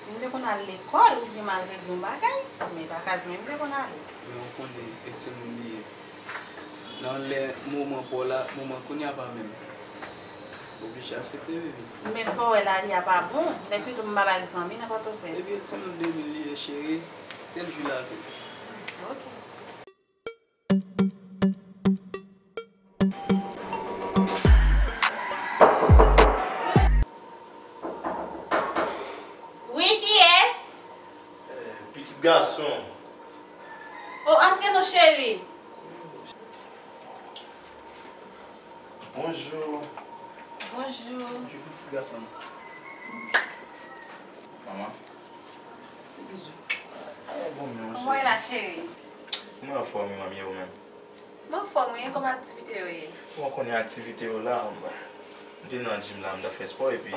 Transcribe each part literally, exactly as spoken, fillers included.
M te konn al lekòl oubyen m al regle yon bagay, men pa kaz mwen m te konn ale. Men ou konnen, e timoun li ye. Nan lè moman pa w la, moman kounye a pa menm. Oblije aksepte, baby. Men fò w wè lari a pa bon, men pito m pa bay zanmi nan Pòtoprens. Ebyen, timoun de mil li ye, cheri. Tel jou la vini. Ok. Wi, kiyès? Eh, pitit gason. O, antre non, cheri. Bonjou. Bonjou. Bonjou, pitit gason. Manman. Se bizou. Ay, bon, men, kòman w ye la, cheri? Mwen anfòm, wi, manmi, e ou menm? Mwen anfòm, wi, kòman aktivite yo ye? Bon, konnen aktivite yo la, m te nan gym la, m t ap fè spò, epi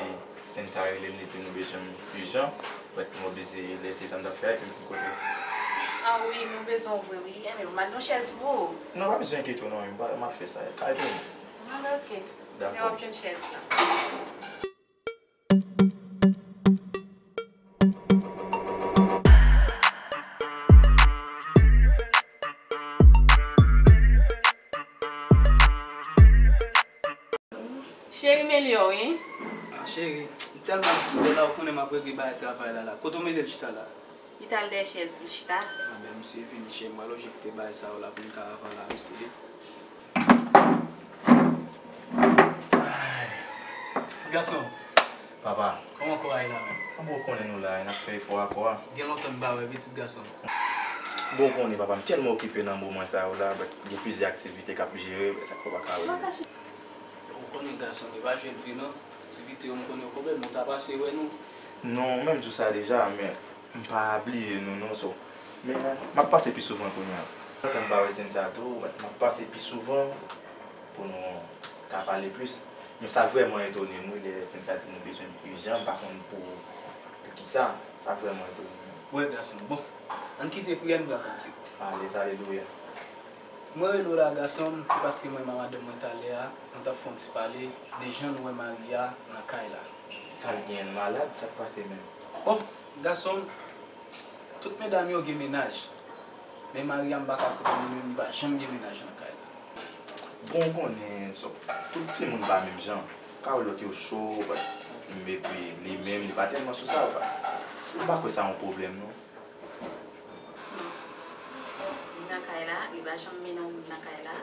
Cynthia rele m, li di nou bezwen m ijan, but m oblije lese sa m t ap fè a, epi m vin kote w. Ah wi, nou bezwen w vre, wi. Enben, m al nan chèz pou ou. Non, pa bezwen enkyete w, non, m pa, m ap fè sa, kay pou mwen. Ah, ok. Dakò. Men w ap jwenn chèz la. Cheri, men li yo, wi. Ah, cheri, m tèlman distrè la, ou konnen m ap regle bagay travay la, la. Kote w mete l chita la? Li t al dèyè chèz pou l chita. Ah, ben, misye vini, cheri, m pral oblije kite bagay sa yo la pou m ka avan la, misye. Ay. Pitit gason. Papa. Kòman kò a ye la menm? Bon, ou konnen nou la, n ap fè efò a kò a. Gen lontan m pa wè pitit gason. Bon, ou konnen, papa, m tèlman okipe nan moman sa yo la, but gen plizyè aktivite k ap jere, sa k fè w pa ka wè nou. Ou konnen gason, li pa jwe l vre non. Aktivite yo, m konnen yo pwoblèm, nou ta pase wè nou. Non, ou menm di w sa deja, men m pa bliye nou non, so. Men m ap pase pi souvan kounye a. Lontan m pa wè Cynthia tou, m ap pase pi souvan pou nou ka pale plis. Men sa vrèman etone m, wi, lè Cynthia di nou bezwen m ijan, m pa konn pou, pou kisa. Sa vrèman etone m. Wè, gason, bon, ann kite priyè, n pral kantik. Alèz, alelouya. Mwen rele w la, gason m, se paske mwen menm ak madanm mwen talè a, nou t ap fè yon ti pale de jan nou wè mari a nan kay la. Sa l gen, l malad, sa k pase menm? Bon, gason m, tout medam yo gen mennaj. Men mari a m pa ka konnen li menm, li pa janm gen mennaj nan kay la. Bon, ou konnen, so, tout timoun pa menm jan. Ou ka wè lòt yo cho, but, epi li menm, li pa tèlman sou sa, ou pa. Si m pa kwè sa yon pwoblèm, non. Non. Li nan kay la, li pa janm mennen yon moun nan kay la.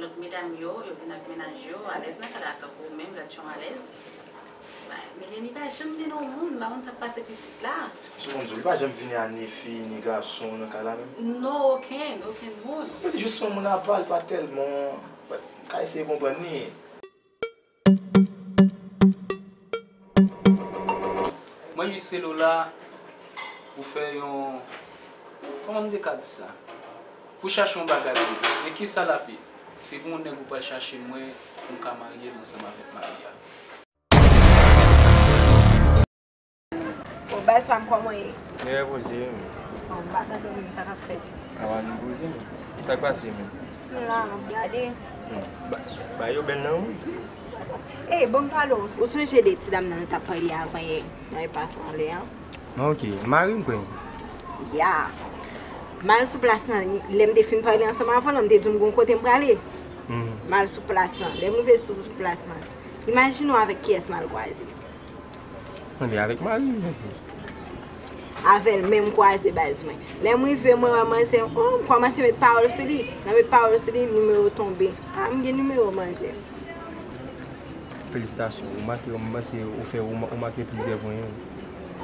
Lòt medam yo, yo vin ak mennaj yo, alèz nan kay la, tankou ou menm, gad jan w alèz. Ba, Melanie pa janm mennen yon moun, m pa konn sa k pase pitit la. Sou konn di w, li pa janm vini a ni fi, ni gason nan kay la menm? Non, okenn, okenn moun. Li jis yon moun apa, li pa tèlman, m ka eseye konprann li. Mwen jis rele w la pou fè yon, kòman m te ka di sa? Pou chache yon bagay pou mwen. Men kisa l ap ye? Se pou yon nèg ou pral chache mwen pou m ka marye l ansanm avèk mari a. Bon, baz pa m, kòman w ye? Mwen repoze wi. Bon, m pa tande w menm, sa k ap fèt? Apa nou poze menm. Sa k pase menm? M la, m ap gade. Hmm. Ba, ba yo bèl nan wi. Ey, bon, m pale w. Ou sonje de ti dam nan nou t ap pale avan yè, nan repas anlè an? Ok, mari m kwè. Ya. M al sou plas lan, lè m te fin pale ansanm avè l, m te di w m gon kote m prale. Hmm. M al sou plas lan. Lè m rive sou plas lan, imajine w avèk kiyès m al kwaze. Mande avèk mari m, mesye. Avè l menm kwaze baz mwen. Lè m rive, mwen wè manzè, oh, m kòmanse met pawòl sou li. Nan met pawòl sou li, nimewo tonbe. Ah, m gen nimewo manzè. Felisitasyon. Ou make, m panse ou fè, ou ma-, ou make plizyè pwen.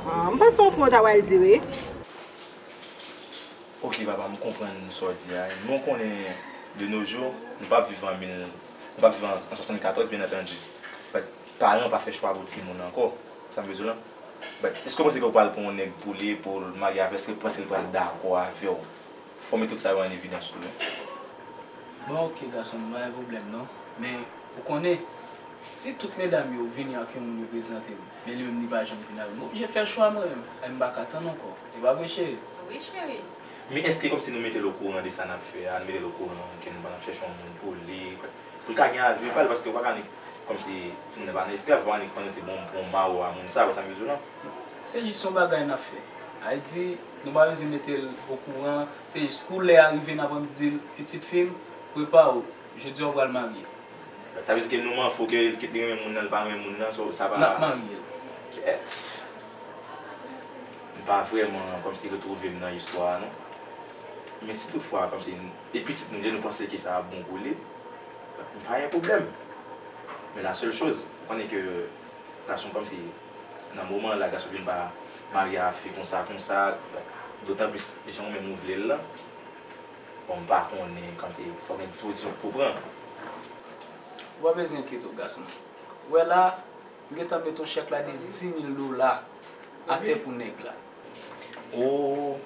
Ah, m panse yon pwen w ta pral di, wi. Ok, papa, m konprann sa w di a. Men w konnen, de nos jours, nou p ap viv an mil, nou p ap viv an, an swasannkatòz, byen antandi. But, paran pa fè chwa pou timoun ankò. Sa m vle di w lan. But, èske w panse ke w pral pran yon nèg pou li, pou l marye avè w, èske w panse l pral dakò avè w? Fò w met tout sa yo an evidans tou, wi. Bon, ok, gason m, pa gen pwoblèm, non. Men, ou konnen, si tout medam yo vini ak yon moun yo prezante m, men li menm li pa janm vin avè m, m oblije fè chwa mwen menm. Ay, m pa ka tann ankò. E pa vre, cheri? Wi, cheri. Men èske kòmsi nou mete l okouran de sa n ap fè a, nou mete l okouran ke nou pa n ap chèche yon moun pou li, pou l ka gen avi pa l, paske w pa ka nik kòmsi timoun nan pa nan esklav, w pa ka nik pandan se bon, bon mawo a moun sa, w wè sa m vle di w lan? Se jis yon bagay n ap fè. Ayiti, nou pa bezwen mete l okouran, se jis kou lè a rive n ap annik di l, pitit fi m, prepare w, jodi a w pral marye. Sa vle di ke nou man fou ke li renmen moun nan, li pa renmen moun nan, so sa pa. N ap marye l. Kèt. M pa vrèman kòmsi retwouve m nan istwa a non. Men si toutfwa kòmsi e pitit nou li ye, nou panse ke sa ap bon pou li, m pa gen pwoblèm. Men la sèl choz, ou konnen ke gason kòmsi nan moman la, gason vin pa marye a fi konsa konsa, dotan plis jan ou menm ou vle l lan. Bon, m pa konnen, kòmsi fòk gen dispozisyon pou pran. Ou pa bezwen enkyete w, gason. Ou wè la, m gentan met yon chèk la de dis mil dola atè pou nèg la. O,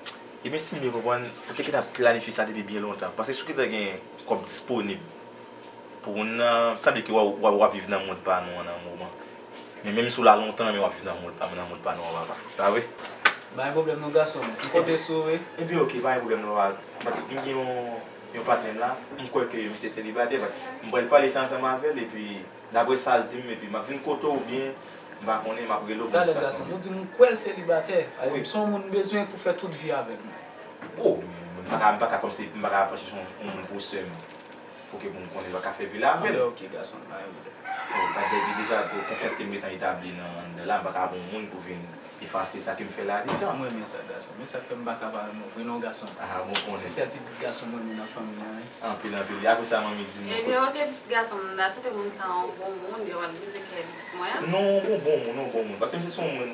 ebyen si m byen konprann, ou te gentan planifye sa depi byen lontan. Paske si w gentan gen kòb disponib pou moun nan, sanble ke w, w, w ap viv nan mond pa nou an nan moman. Men menm si w la lontan, men w ap viv nan mond pa, nan mond pa nou an, papa. Pa vre? Pa gen pwoblèm non, gason m. M konte sou ou, wi. Ebyen, oke, pa gen pwoblèm non, papa. But m gen yon, yon patnè m la. M kwè ke misye selibatè, but m pral pale sa ansanm avè l, epi daprè sa l di m, epi m ap vin kote w oubyen m pa konnen, m ap rele w pou m di sa. Talè, gason m, ou di m ou kwè l selibatè. Wi. Se yon moun m bezwen pou fè tout vi avè l. O, men m pa ka, m pa ka kòmsi, m pa ka al chèche yon, yon moun pou sè m. Pou ke pou m konnen, m pa ka fè vi la avè l. Anben, oke, gason m, pa gen pwoblèm. O, but de, de, deja, pou konfyans ke m gentan etabli nan, anndan la, m pa ka pran yon moun pou vin efase sa ke m fè la deja. M renmen sa, gason m. Men sa k fè m pa ka pa renmen w vre non, gason m. Ah, bon, konnen. Se sèl pitit gason m renmen nan fanmi an, wi. Anpil, anpil. Apre sa, manmi di m. Ebyen, oke, pitit gason m, m ta swete moun sa a yon bon moun, li pral brize kè pitit mwen an. Non, yon bon moun, yon bon moun. Paske misye se yon moun,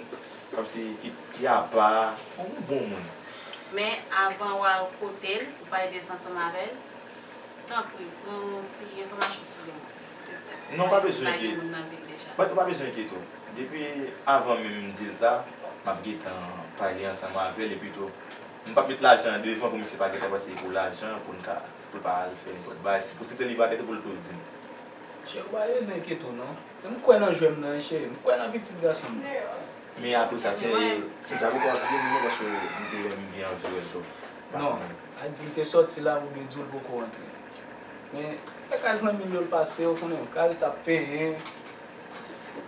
kòmsi, ki, ki apa, yon bon moun. Men, avan w al kote l, pou pale de sa ansanm avè l, tanpri, pran yon ti enfòmasyon sou li, silteplè. Non, pa bezwen enkyete. Paske m pa gen moun nan vil deja. But ou pa bezwen enkyete w. Depi avan menm m di l sa, m ap gentan pale ansanm avè l, epi tou, m p ap met lajan an devan pou misye pa gentan panse se pou lajan, pou n ka, pou l pa al fè nenpòt bagay. Si pou se selibatè tou, pou l tou di m. Cheri, ou pa bezwen enkyete w non. M kwè nan jwè m nan, wi, cheri. M kwè nan pitit gason m nan. Men apre sa, se, se sa pou w ap vini non, paske m te, m byen anvi wè l tou. Non, a di m te sòti la, m oubyen di w l poko rantre. Men, e kay zanmi l yo l pase, ou konnen, kay l t ap penyen,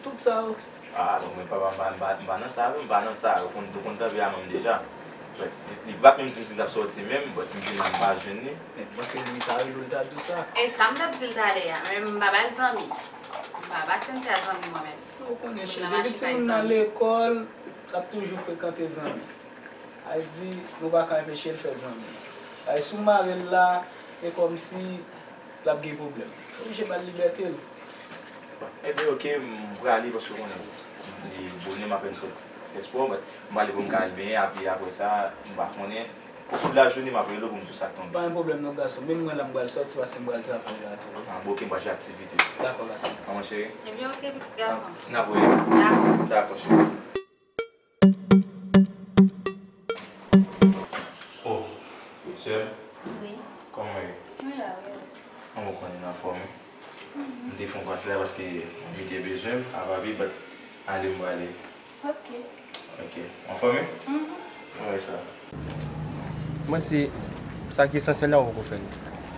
tout sa yo. Ah, bon, men papa, m pa, m pa, m pa nan sa yo, m pa nan sa yo, ou konn, ou konn tanperaman m deja. But, li, li pa t menm di m si l t ap sòti menm, but m vin la, m pa jwenn li. Men, m panse li ta rele w, li ta di w sa. E sa m t ap di l talè a, men m pa ba l zanmi. M pa ba Cynthia zanmi mwen menm. Ou konnen, cheri, depi timoun nan lekòl, l ap toujou frekante zanmi. Ay di, nou pa ka anpeche l fè zanmi. Ay, si w mare l la, se kòmsi l ap gen pwoblèm. Oblije ba l libète l. Ebyen, oke, m prale paske w konnen, li bonè m apèn sot fè spò, but m prale pou m ka al benyen, epi apre sa, m pa konnen. Pou tout lajounen, m ap rele w pou m di w sa k tonbe. Pa gen pwoblèm non, gason. Menm mwen la, m pral sòti paske m pral travay la tou. Ah, bon, oke, m pral jwe aktivite. Dakò, gason. Kòman, cheri? Ebyen, oke, pitit gason. Ah, n ap rele. Dakò. Dakò, cheri. Oh, sè m? Wi. Kòman w ye? Mwen la, wi. Kòman w konnen, anfòm, wi. M te fè yon pas la paske manmi te bezwen m, a papi, but ale m prale. Ok. Ok. Anfòm, wi? Mhm. Mwen wè sa. Mwen se sa ki esansyèl la, ou poko fè l.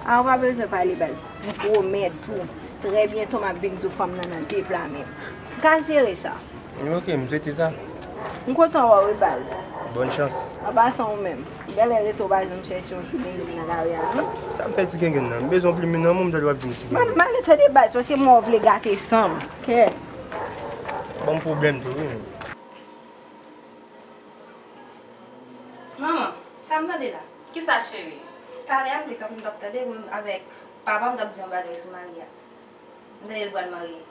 A, ou pa bezwen pale, baz. M pwomèt ou, trè byento m ap vin di w fanm nan nan de pla menm. M ka jere sa. Ok, m swete sa. M kontan wè w wi, baz. Bòn chans. An pasan, ou menm, genlè rete w pa janm chèche yon ti gengèn nan lari a, non? Sa m fè ti gengèn nan? M bezwen yon plim nan men w, m tande w ap di m ti gengèn. M ale tande, baz, paske m wè w vle gate san m. Kè. Ban m pwoblèm tou, wi. Manman, sa m tande la? Kisa, cheri? Talè a m te kanpe, m t ap tande, mwen avèk papa m t ap di yon bagay sou Maria. M tande l pral marye.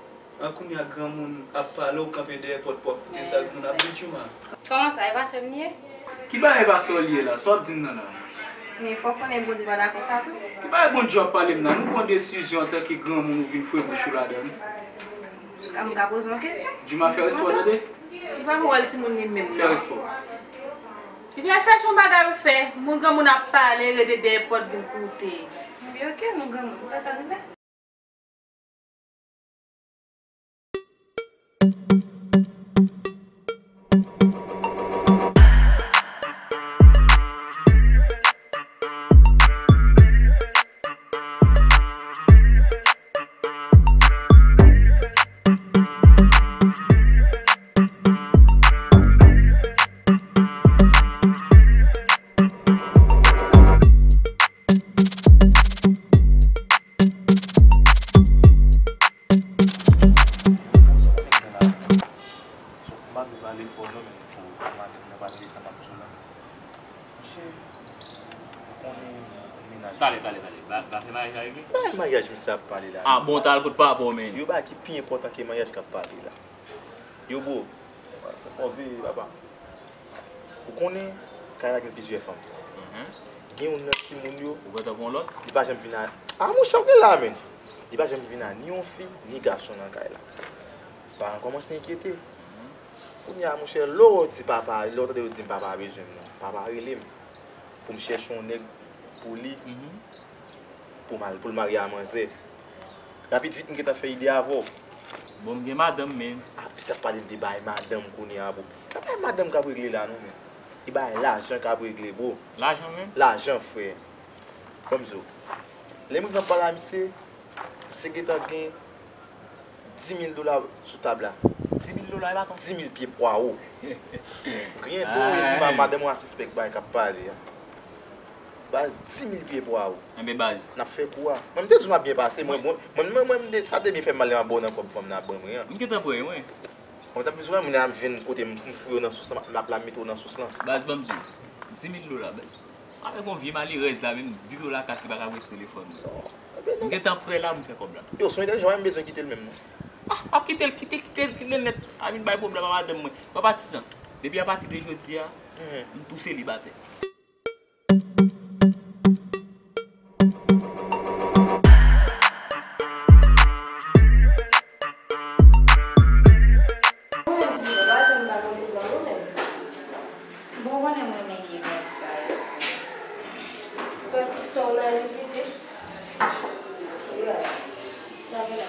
An kounye a granmoun ap pale, w kanpe dèyè pòt pou w ap koute sa moun ap di, Djouma. Kòman sa, e pa sè m li ye? Ki bagay pa sè w li ye la? Sa w ap di m nan la? Men fò w konnen Bondye pa dakò sa tou. Ki bagay Bondye w ap pale m nan? Nou pran desizyon antanke granmoun, ou vin foure bouch ou ladan l. M ka poze yon kesyon? Djouma, fè respè w tande. Li pa pou wè l timoun li menm non. Fè respè w. Epi al chache yon bagay ou fè. Moun granmoun ap pale, rete dèyè pòt vin koute. Epi ok, nou granmoun, nou fè sa nou vle. Pou madanm nan pa tande sa m ap di w la. Monchè, ou konnen mennaj. Talè, talè, talè. Ba, ba fè maryaj la regle? Bay maryaj misye ap pale la. Ah, bon, w t al kot papa w, men. Yo bagay ki pi enpòtan ke maryaj k ap pale la. Yo, bro, fò veye, papa. Ou konnen, kay la gen plizyè fanm. Mhm. Gen youn nan timoun yo. Ou gentan pran lòt? Li pa janm vin a. Ah, monchè, w gen la, men. Li pa janm vin a ni yon fi, ni gason nan kay la. Paran kòmanse enkyete. Mhm. Kounye a, monchè, lè w di papa, lè w tande yo di m papa bezwen m nan, papa rele m pou m chèche yon nèg pou li, mhm, pou m al, pou l marye a manzè. Rapid vit, m gentan fè ide avè w. Bon, m gen madanm, men. Ah, sa pale de bay madanm kounye a, bro. Pa bay madanm k ap regle la, non, men. E bay lajan k ap regle, bro. Lajan, men? Lajan, frè. Ban m di w. Lè m rive ap pale a misye, misye gentan gen di mil dola sou tab la. Di mil dola, e pa tonton? Di mil pye pwawo. Griyen do, epi ma-, madanm ou a sispèk bagay k ap pale a. Baz, di mil pye pwawo. Enben, baz. N ap fè kou a. Mwen, m te di w m ap byen pase. Mwen, mwen, mwen, mwen, mwen, m te, sa te byen fè m mal, lè m ap ba w nan kòb fanm nan ap ban mwen an. M gentan prè, mwen. Mwen, t ap bezwen, mwen ap jwenn kote m, m fouye w nan sous lan, m ap la mete w nan sous lan. Baz, ban m di w. Di mil dola, baz. Avèk yon vye malerèz la, menm di dola kat li pa ka prete telefòn mwen. M gentan prè la, m fè kòb la. Yo, son entèlijan, m bezwen kite l menm, non. Ah, ap kite l, kite l, kite l, kite l nèt. A vin bay pwoblèm a madanm mwen. Papa Tizan, depi apati de jodi a, mhm, m tou selibatè. Mwen di, yo pa janm ba nou devan nou menm. Bon, ou konnen mwen renmen vye bagay sa yo. Sa w nan li pitit? Wi, sa gen la.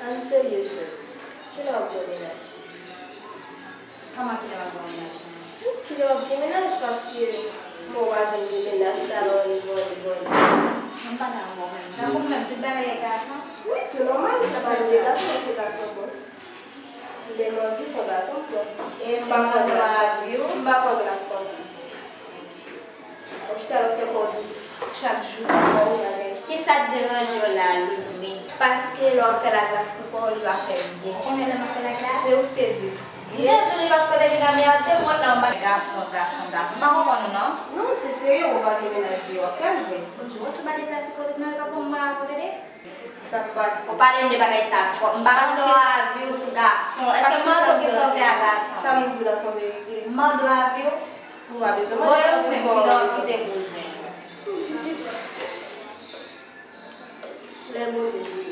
Ann serye, cheri. Kilè w ap gen mennaj? Kòman kilè m ap gen mennaj? Kilè w ap gen mennaj, paske bon, w pa janm gen mennaj, talè w annik vòlè, vòlè. Mwen pa dakò menm. Tankou m menm, tout bagay e gason? Wi, tou nòmal, sa pa gen gason, men se gason bon. Lè m anvi, se yon gason m pran. E èske m gen dwa anvi w? M pa pran glas pa w. W ap chita la w ap fè kò w dous chak jou pou kò w, bagay. Kisa k deranje w la, Loudmi? Paske lè w ap fè laglas pou kò w, li pa fè m byen. Ou konnen lè m ap fè laglas? Se ou k te di l. M te di w li paske w te vin anmède m, mwen la, m pa gason, gason, gason. M pa konprann ou non. Non, se serye, ou pa gen mennaj vre, w ap fè l vre. Bon, m di w, si w pa deplase kote m nan, li p ap ban m mwen avè w tande. Sa k pase? Ou pale m de bagay sa twòp. M pa mande w avi w sou gason. Èske m mande w kisa w fè a gason? Sa m di w la se yon verite. M mande w avi w. Ou pa bezwen mande avi m. Bon, yo menm, kilè w kite bouzen? Pitit. Lè Bondye vle.